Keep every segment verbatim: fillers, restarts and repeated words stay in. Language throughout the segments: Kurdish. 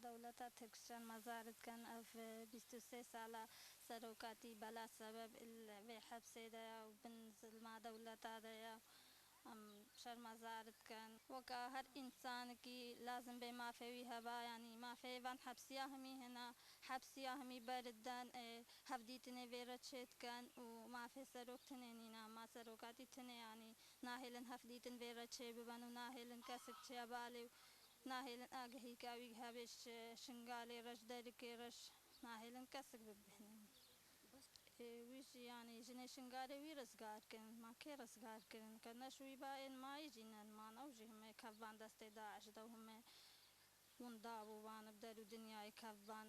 Dewleta Tirk şermezar dikin, ev bîst û sê sala serokatî bela sebeb il vê hepsê de ye û bin zilma dewleta de ye. Em şermezar dikin. Weka her însanekî lazim bê mafê wî heba, yanî mafê van hepsiya hemî hene, hepsiya hemî berdin, ê, hevdîtinê vê re çêdikin û mafê serok tinê nîna, ma serokatî tinê, yanî nahêlin hevdîtin vê re çêbiben û nahêlin kesek çêbalê û nahêlin agehîka wî hebê ji Şingalê re, ji derikê re, nahêlin kesek bibêhnê. Ê, wî jî, yanî jinê Şingalê wî rizgar kirin, ma kê rizgar kirin? Ke ne ji wî ba ên mayî jî nediman, ew jî hime kevban destê DAIŞ de û hime winda bû, van bi der û dinyayê kevban.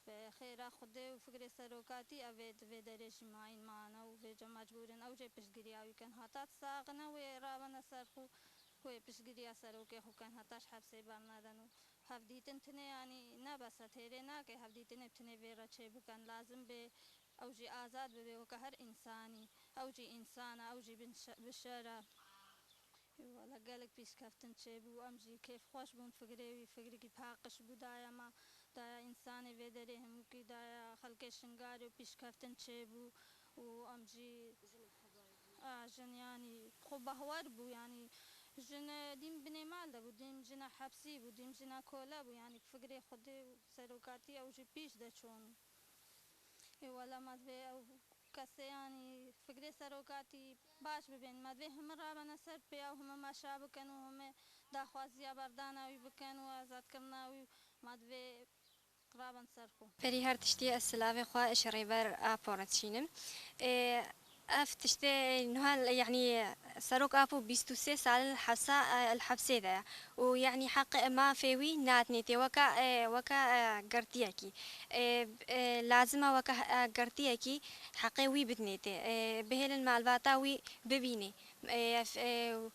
Bi xêra Xwedê û fikrê serokatî ev ê di vê derê jî mayîn mane û vêca mecbûr in ew jê piştgiriya wî kin. Heta saxine wê rabine ser xwe, wê piştgiriya serokê xwe kin, heta ji hepsê bernedin û hevdîtin tinê, yanî ne bes e, têrê nake hevdîtinê bi tinê vê re çêbikin. Lazim bê ew jî azad bibe weke her însanî. Ew jî însan e, ew jî bin şe-, bişer e. Wala gelek pîşkeftin çêbû, em jî kêfxweş bûn, fikrê wî fikrekî paqij bû, daye me, daye însanê vê derê hemûkî, daye xelkê Şingalê û pîşkeftin çêbû û em jî, a, jin, yanî xwe behwer bû, yanî jin, e, dîm binê mal de bû, dîm jina hepsî bû, dîm jina kole bû, yanî fikrê Xwedê û serokatî ew jî pîş de çûn. Ê wela me divê ew kesê, yanî fikrê serokatî baş bibên. Me divê hemî rabene ser pê ew, hemî meşa bikin û hemî daxwaziya berdana wî bikin û azadkirina wî. Me divê rabin ser xwe. Berî her tiştî ez silavê xwe ji Rêber Apo re dişînim. Ê, ev tiştê niha, yanî Serok Apo bîst û sê sal li hepsa, li hepsê de ye û yanî heq mafê wî nadinêtê weke, weke girtiyekî. Ê, ê, lazim e weke, e, girtiyekî heqê wî bidinêtê. Ê, bihêlin malbata wî bibînê. Ê, f-, ê,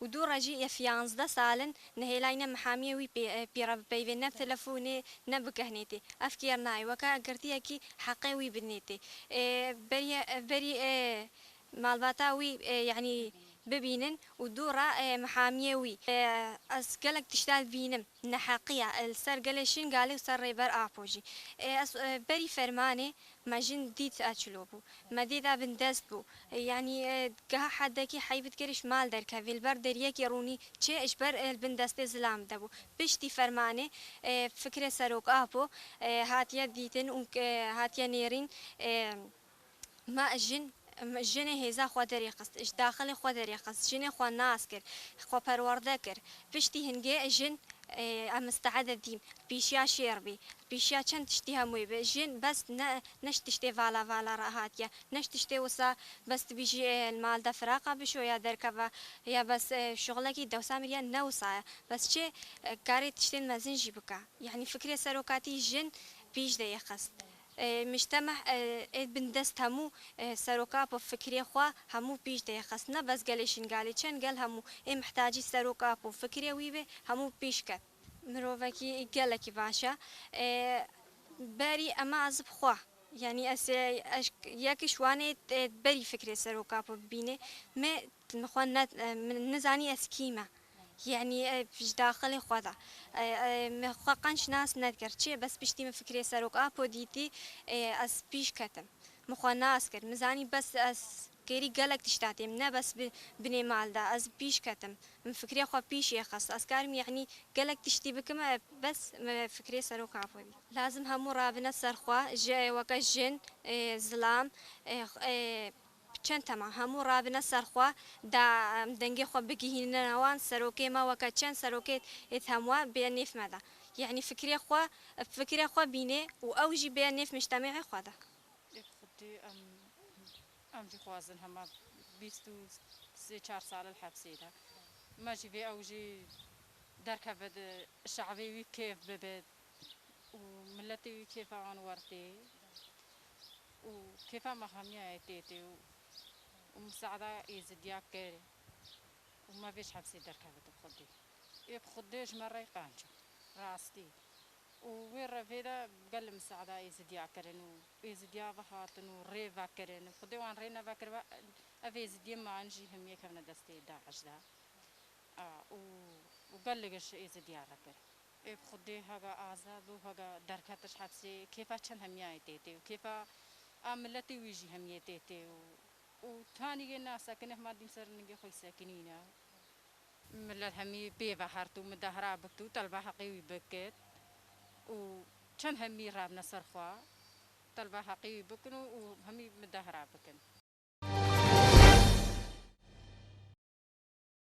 û dû re jî yef yanzdeh sal in nehêlayne mihamiyê wî pê, e, pê re bipeyvê, ne bi telefonê, ne bi gehnêtê. Ev kêr nayê. Weke girtiyekî heqê wî bidinêtê. Ê, berî, e, berî, e, malbata wî, e, yanî bibînin û dû re, e, mihamiyê wî. E, ez gelek tişta dibînim, neheqiya, e, li ser gelê Şingalê û ser Rêber Apo jî. E, ez, e, berî fermanê me jin dît, e, çilo bû. Me dê de bindest bû. E, yanî, e, geha hedekî heyb dikir ji mal derkevê, li ber deriyekê rûnî çê ji ber, e, li bin destê zilam de bû. Piştî fermanê, e, fikrê Serok Apo, e, hatiye dîtin û, e, hatiye nêrîn, e, Me jin, me jinê hêza xwe derê xist, ji daxilê xwe derê xist, jinê xwe nas kir, xwe perwerde kir. Piştî hingê jin, ê, em misteede dîm, pîşiya şêr bî, pîşiya çend tiştî hemûyê bi. Jin bes ne, ne ji tiştê vala vala re hatiye, ne ji tiştê wisa bes dibîjî, ê, li mal de firaqa bişo ya derkeve, ya bes, ê, şixulekî dewsa miriye ne wisa ye. Bes çi, ê, karê tiştên mezin jî bike. Yanî fikrê serokatî jin pîş de yê xist. E, mijtemeh, e, ê bindest hemû, e, Serok Apo fikrê xwe hemû pîş de yê xist. Ne bes gelê Şingalê, çend gel hemû ê mihtacî Serok Apo fikrê wî bê, hemû pîş ket. Mirovekî gelekî baş e. E, berî ema ez bi xwe. Yanî ez, e, ez yek ji wan ê, e, berî fikrê Serok Apo bibînê. Me xwe ne, e, min nizanî ez kî me. Yanî, e, ji daxilê xwe de. E, e, min xwe qenc nas nedikir. Çi? Bes piştî min fikrê Serok Apo dîtî, e, ez pîş ketim. Min xwe nas kir. Min zanî bes ez kêrî gelek tişta têm. Ne bes bi, binê mal de. Ez pîş ketim. Min fikrê xwe pîş yê xist. Ez karim, yanî, gelek tiştî bikim, e, bes min fikrê Serok Apo dît. Lazim hemû rabine ser xwe. Ji, e, weke jin, e, zilam, e, e, Çend tema hemû rabine ser xwe, da, em, dengê xwe bigihînine wan serokê me weke çend serokê êt hemwa bê nêf me de. Yanî fikrê xwe, fikrê xwe bînê û ew jî bê nêf mijtemêê xwe de. Ê Xwedê em, em jî xwazin hema bîst û sê çar sal li hepsê de. Me jî vê ew jî derkeve di şevê wî kêf bibe û miletê wî kêfa wan wertê. û kêfa me hemiya yê tê tê û, û misaada Êzidiya kir û me vê ji hepsê derkevit bi Xwedê. Ê bi Xwedê ji me re qenc e, rastî. Û wê revê de gelek misaada Êzidiya kirin û Êzidiya ve hatin û rê vekirin. Xwedê wan rê nevekiribe, ev Êzidiyê man jî hemiyê kevne destê DAIŞ de. A, û, û gelek ji Êzidiya re kir. Ê bi Xwedê hega azad û hega derketiş hepsê, kêfa çend hemiyayê tê tê û kêfa a miletê wî jî hemiyê tê tê û, û tanî yê nasekine hema dîm ser ningê xwe sekinîne. Milet hemî pê ve hert û midahra bikit û telba heqê wî bikit û çend hemî rabne ser xwe, telba heqê wî bikin û, û hemî midahra bikin.